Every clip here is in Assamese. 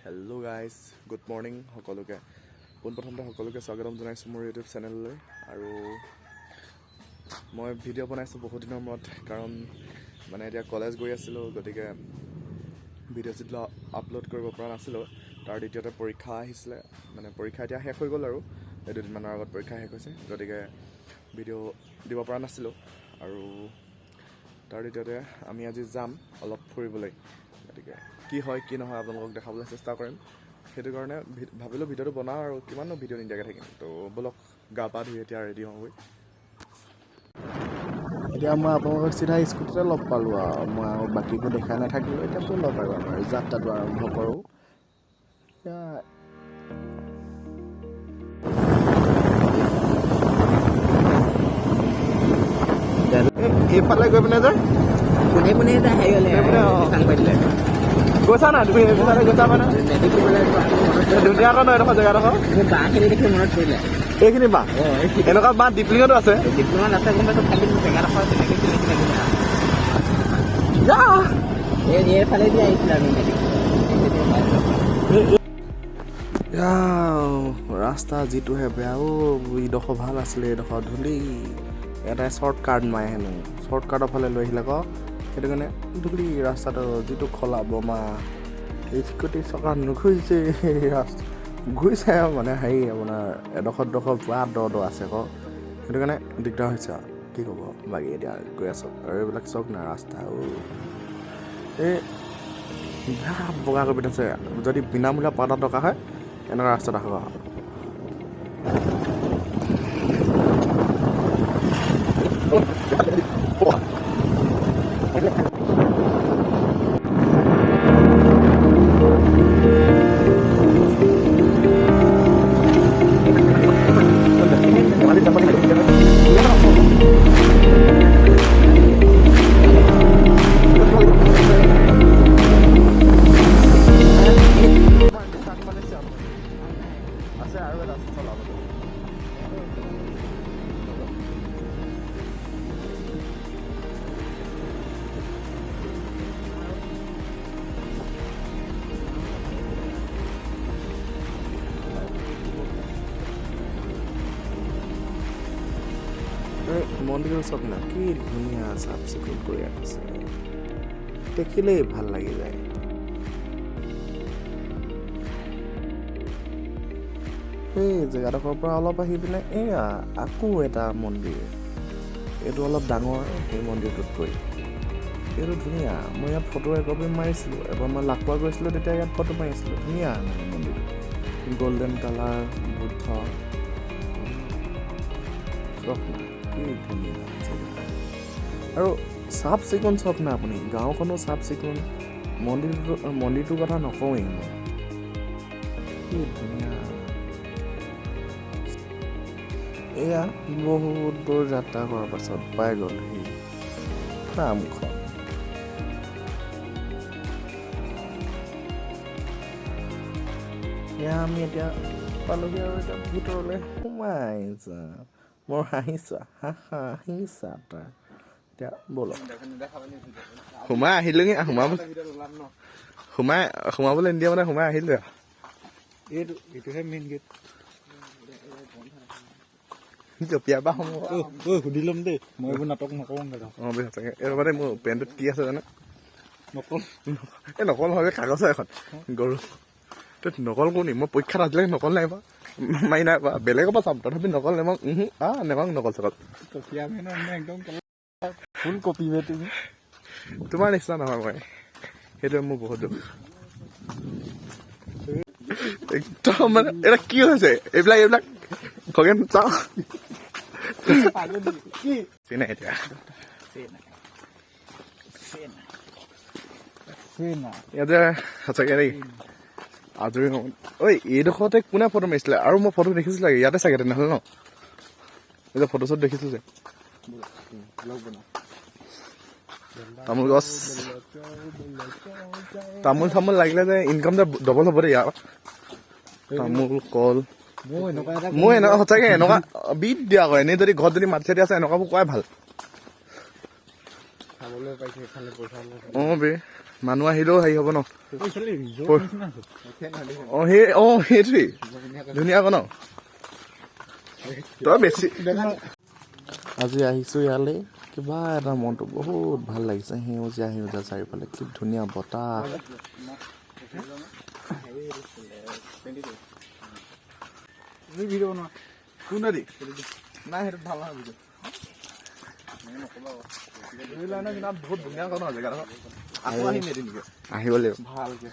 হেল্ল' গাইজ, গুড মৰ্ণিং সকলোকে। পোনপ্ৰথমতে সকলোকে স্বাগতম জনাইছোঁ মোৰ ইউটিউব চেনেললৈ। আৰু মই ভিডিঅ' বনাইছোঁ বহুত দিনৰ মূৰত, কাৰণ মানে এতিয়া কলেজ গৈ আছিলোঁ, গতিকে ভিডিঅ' চিডিঅ' আপলোড কৰিব পৰা নাছিলোঁ। তাৰ দ্বিতীয়তে পৰীক্ষা আহিছিলে, মানে পৰীক্ষা এতিয়া শেষ হৈ গ'ল আৰু এই দুদিনমানৰ আগত পৰীক্ষা শেষ হৈছে, গতিকে ভিডিঅ' দিব পৰা নাছিলোঁ। আৰু তাৰ দ্বিতীয়তে আমি আজি যাম অলপ ফুৰিবলৈ, গতিকে কি হয় কি নহয় আপোনালোকক দেখাবলৈ চেষ্টা কৰিম। সেইটো কাৰণে ভাবিলোঁ ভিডিঅ'টো বনাওঁ আৰু কিমাননো ভিডিঅ' নিদিয়াকৈ থাকিম। তো ব'লক, গা পা ধুই এতিয়া ৰেডি হওঁগৈ। এতিয়া মই আপোনালোকক চিধা স্কুটিতে লগ পালোঁ আৰু মই আৰু বাকীবোৰ দেখাই নাথাকিলোঁ। এতিয়া ব'লক আৰু আমাৰ যাত্ৰাটো আৰম্ভ কৰোঁ। এতিয়া এইফালে গৈ পিনে যে পোনে পোনে এটা হেৰি হ'লে চাং পাতিলে। গৈছা নাই তুমি? এইফালে গৈছা মানে ধুনীয়াকৈ ন এডোখৰ জেগাডোখৰ। মোৰ বাঁহখিনি দেখি মনত পৰিলে। এইখিনি বাঁহ, এনেকুৱা বাঁহ ডিপলিঙতো আছে। ডিপ্ল'মাত আছে, গম পাইছোঁ, খালি মোৰ জেগাডোখৰ তেনেকৈ চিনাকি লাগিলে। যা। এই এইফালেদি আহিছিলোঁ আমি মেট্ৰিক। ৰাস্তা যিটোহে বেয়া অ', ইডোখৰ ভাল আছিলে, এইডোখৰ ধূলি। এটাই শ্বৰ্ট কাট মাৰে হেনো, শ্বৰ্ট কাটৰ ফালে লৈ আহিলে আকৌ, সেইটো কাৰণে ধূলি। ৰাস্তাটো যিটো খলা বমা, স্কুটি চকা নুঘূৰিছে, ৰাস্তা ঘূৰিছে আৰু মানে হেৰি আপোনাৰ এডোখৰ দুডোখৰ পূৰা দ দ আছে আকৌ, সেইটো কাৰণে দিগদাৰ হৈছে আৰু কি ক'ব। বাকী এতিয়া গৈ আছোঁ আৰু এইবিলাক চাওক না ৰাস্তা। অ' এই বেয়া বগা কৰি পঠাইছে। যদি বিনামূলীয়া পাউডাৰ দৰকাৰ হয়, এনেকুৱা ৰাস্তাত আহক আৰু। আছে আৰু এটা আছে চলাবলৈ। এই মন্দিৰটো চাওক না, কি ধুনীয়া চাফ চিকুণ কৰি ৰাখিছে, দেখিলেই ভাল লাগি যায়। সেই জেগাডোখৰৰ পৰা অলপ আহি পিনে এয়া আকৌ এটা মন্দিৰ। এইটো অলপ ডাঙৰ সেই মন্দিৰটোতকৈ, এইটো ধুনীয়া। মই ইয়াত ফটো একপি মাৰিছিলোঁ, এবাৰ মই লাখুৱা গৈছিলোঁ তেতিয়া ইয়াত ফটো মাৰিছিলোঁ। ধুনীয়া মানে মন্দিৰটো, গল্ডেন কালাৰ বুদ্ধ। চাওক না কি ধুনীয়া জেগা আৰু চাফ চিকুণ। চাওক না আপুনি, গাঁওখনো চাফ চিকুণ, মন্দিৰটোৰ কথা নকওঁৱেই মই, কি ধুনীয়া। এয়া বহুত দূৰ যাত্ৰা কৰাৰ পাছত পাই গ'ল সেই ফাৰ্মখন। এয়া আমি এতিয়া পালোগৈ আৰু এতিয়া ভিতৰলৈ সোমাই যাওঁ। মোৰ হাঁহিছা, হাঁহিছা তাৰ। এতিয়া ব'লক। সোমাই আহিলোগৈ। সোমাই সোমাবলৈ নিদিয়ে, মানে সোমাই আহিলোঁ আৰু। এইটো এইটোহে মেইন গেট। জঁপিয়াৰ পৰা সোমাব। ঐ, সুধি ল'ম দেই, মই এইবোৰ নাটক নকৰোঁ দাদা। অঁ, বেছ সঁচাকৈ। এই ৰ'বা দেই, মোৰ পেণ্টটোত কি আছে জানো? নকল। এই নকল নহয়, কাগজৰ এখন গৰু। তই নকল কৰোঁ নি? মই পৰীক্ষাত আজিলৈকে নকল নাই পোৱা, মাৰি নাই পোৱা। বেলেগৰ পৰা চাম, তথাপি নকল নেমাৰোঁ। নেমাৰোঁ নকল চকল। কপিয়া মেন একদম ফুল কপি বে তুমি। তোমাৰ নিচিনা নহয় মই, সেইটোৱে মোৰ বহুত দুখ একদম। মানে এটা কি হৈছে এইবিলাক খগেন চাওঁ চিনাই এতিয়া। ইয়াতে সঁচাকে দেই আজৰি সময়ত ঐ এইডোখৰতে কোনে ফটো মাৰিছিলে? আৰু মই ফটো দেখিছিলো ইয়াতে চাগে তেনেহ'লে ন, এই যে ফটো চটো দেখিছিলো যে তামোল গছ, তামোল চামোল লাগিলে যে ইনকাম যে ডবল হ'ব দেই ইয়াৰ। তামোল কল। মোৰ এনেকুৱা এটা মোৰ এনেকুৱা সঁচাকে এনেকুৱা বিদ দিয়া আকৌ এনেই যদি ঘৰত যদি মাটি চাটি আছে, এনেকুৱাবোৰ কৰাই ভাল। খাবলৈ পাইছে, এইফালে পইচা। অঁ বে। মানুহ আহিলেও হেৰি হ'ব ন। অঁ, সেই অঁ, সেইটোৱেই ধুনীয়া আকৌ ন। তই বেছি আজি আহিছোঁ ইয়ালৈ, কিবা এটা মনটো বহুত ভাল লাগিছে। সেউজীয়া সেউজীয়া চাৰিওফালে, কি ধুনীয়া বতাহ। কোন দি নাই, সেইটো ভাল নহয় ভিডিঅ'। বহুত ধুনীয়া আকৌ ন জেগাডোখৰ। আকৌ আহিম এদিনকে। আহিব লাগিব। ভালকে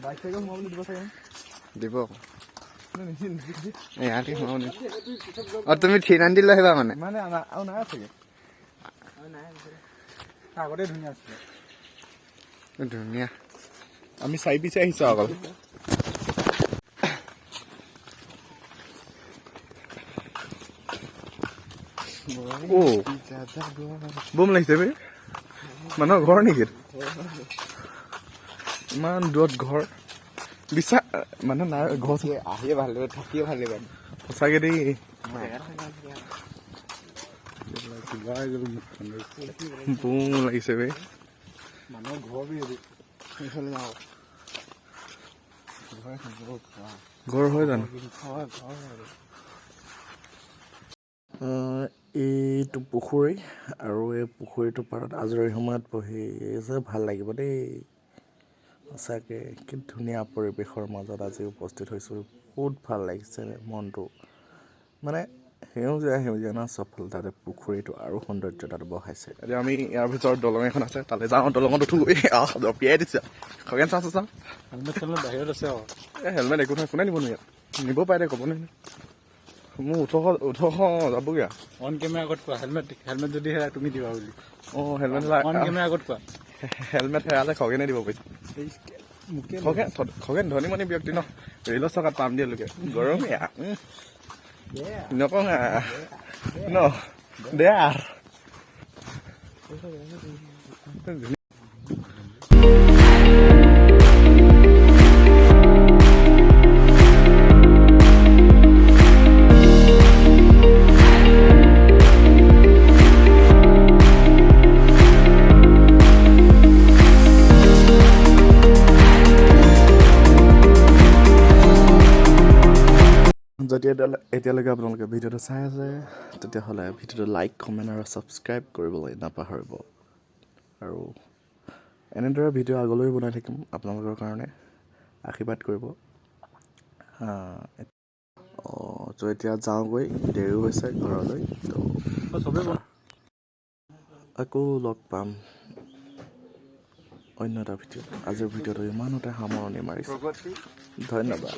বাইক চাইকেল সোমাবলৈ দিব চাগে? দিব। ইয়াতে সোমাব নিদিয়ে। অঁ, তুমি 390 লৈ আহিবা মানে? মানে আৰু নাই চাগে। আগতে ধুনীয়া আছিলে। ধুনীয়া। আমি চাই পিছে আহিছোঁ অকল। অ', বম লাগিছে বে। মানুহৰ ঘৰ নেকি? ইমান দূৰত ঘৰ, বিশ্বাস মানুহ নাই ঘৰ। আহিয়ে ভাল লাগিব, থাকিয়ে ভাল লাগিব। সঁচাকে দেই। বম লাগিছে বে। মানুহৰ ঘৰ বি সেইফালে যাওঁ। ঘৰ হয় জানো? এইটো পুখুৰী আৰু এই পুখুৰীটোৰ পাৰত আজৰি সময়ত বহি যে ভাল লাগিব দেই। সঁচাকৈ কি ধুনীয়া পৰিৱেশৰ মাজত আজি উপস্থিত হৈছোঁ। বহুত ভাল লাগিছে মনটো, মানে সেউজীয়া সেউজীয়া ন চবফালে, তাতে পুখুৰীটো আৰু সৌন্দৰ্যতাটো বঢ়াইছে। এতিয়া আমি ইয়াৰ ভিতৰত দলং এখন আছে, তালৈ যাওঁ। দলঙত উঠো। আহ, জঁপিয়াই দিছে। খগেন, চা চা। হেলমেট চেলমেট বাহিৰত আছে আৰু। এই হেলমেট একো নহয়, কোনে নিব নো ইয়াত? নিব পাৰে দে, ক'ব নোৱাৰি। মোৰ 1800 1800 যাবগৈ আৰু। অন কেমেৰা আগত কোৱা, হেলমেট হেলমেট যদি হেৰাই তুমি দিবা বুলি। অঁ, হেলমেট। অন কেমেৰা আগত কোৱা। হেলমেট হেৰালে খগেনে দিব পইচা। মোকে। খগেন খগেন ধনী মানী ব্যক্তি ন, ৰেলৰ চকাত পাম দিয়ে লোকে গৰমীয়া নকওঁ ন দে আৰু। যদি এতিয়ালৈকে আপোনালোকে ভিডিঅ'টো চাই আছে, তেতিয়াহ'লে ভিডিঅ'টো লাইক, কমেণ্ট আৰু ছাবস্ক্ৰাইব কৰিবলৈ নাপাহৰিব। আৰু এনেদৰে ভিডিঅ' আগলৈও বনাই থাকিম আপোনালোকৰ কাৰণে, আশীৰ্বাদ কৰিব। অঁ, ত' এতিয়া যাওঁগৈ, দেৰিও হৈছে ঘৰলৈ। ত' আকৌ লগ পাম অন্য এটা ভিডিঅ'ত। আজিৰ ভিডিঅ'টো ইমানতে সামৰণি মাৰিছোঁ। ধন্যবাদ।